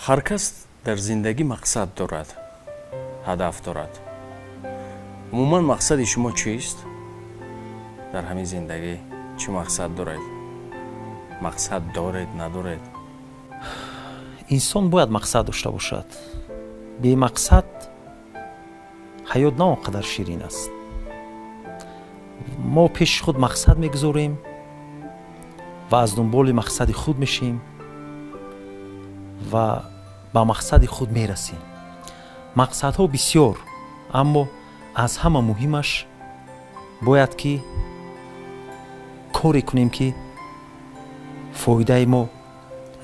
Ҳар кас дар зиндагӣ мақсад дорад, ҳадаф дорад. Умуман мақсади шумо чист? Дар ҳамин зиндагӣ чӣ мақсад доред? Мақсад доред, надоред? Инсон бояд мақсад дошта бошад. Бемақсад ҳаёт на он қадар ширин аст. Мо пеши худ мақсад мегузорем ва аз дунболи мақсади худ мешем ва ба мақсади худ мерасем. Мақсадҳо бисёр, аммо аз ҳама муҳимаш бояд ки коре кунем, ки фоидаи мо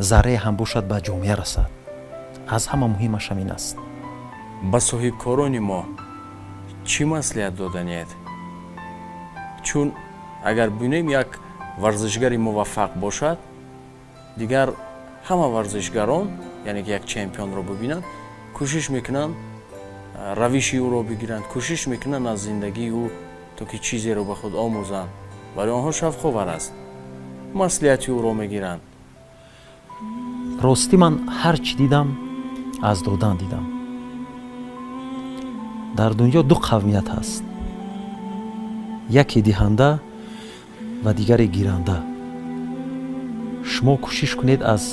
заррае ҳам бошад ба ҷомеа расад. Аз ҳама муҳимаш ҳамин аст. Ба соҳибкорони мо чӣ маслиҳат доданиед? Чун агар бинем, як варзишгари муваффақ бошад, дигар ҳама варзишгарон, яъне ки як чемпионро бибинанд, кӯшиш мекунанд равиши ӯро бигиранд, кӯшиш мекунанд аз зиндагии ӯ то ки чизеро ба худ омӯзанд. Барои онҳо шавқовар аст, маслиҳати ӯро мегиранд. Ростӣ ман ҳар чӣ дидам, аз додан дидам. Дар дунё ду қавмият ҳаст: яке диҳанда ва дигаре гиранда. Шумо кӯшиш кунед аз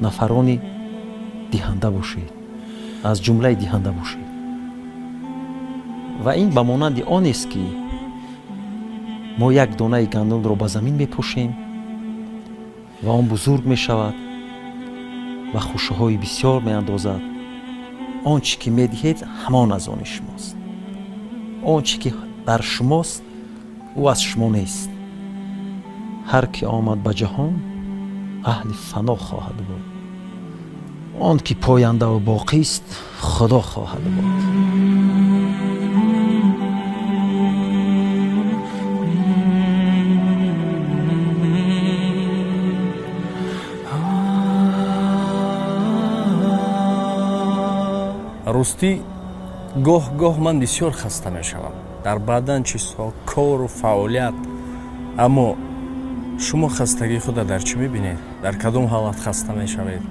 нафарони диҳанда бошед, аз ҷумлаи диҳанда бошед. Ва ин ба монанди онест, ки мо як донаи гандумро ба замин мепошем ва он бузург мешавад ва хушаҳои бисёр меандозад. Он чӣ ки медиҳед, ҳамон аз они шумост. Он чӣ ки дар шумост, ӯ аз шумо нест. Ҳар ки омад ба ҷаҳон, аҳли фано хоҳад буд. Он ки пояндаву боқист, Худо хоҳад буд. Ростӣ гоҳ гоҳ ман бисёр хаста мешавам дар баъдан чизҳо, кору фаъолият. Аммо шумо хастагии худро дар чӣ мебинед? Дар кадом ҳолат хаста мешавед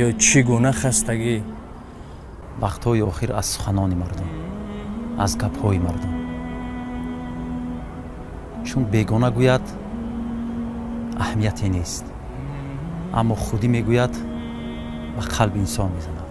ё чӣ гуна хастагӣ? Вақтҳои охир аз суханони мардум, аз гапҳои мардум. Чун бегона гӯяд, аҳамияте нест, аммо худӣ мегӯяд, ба қалби инсон мезанад.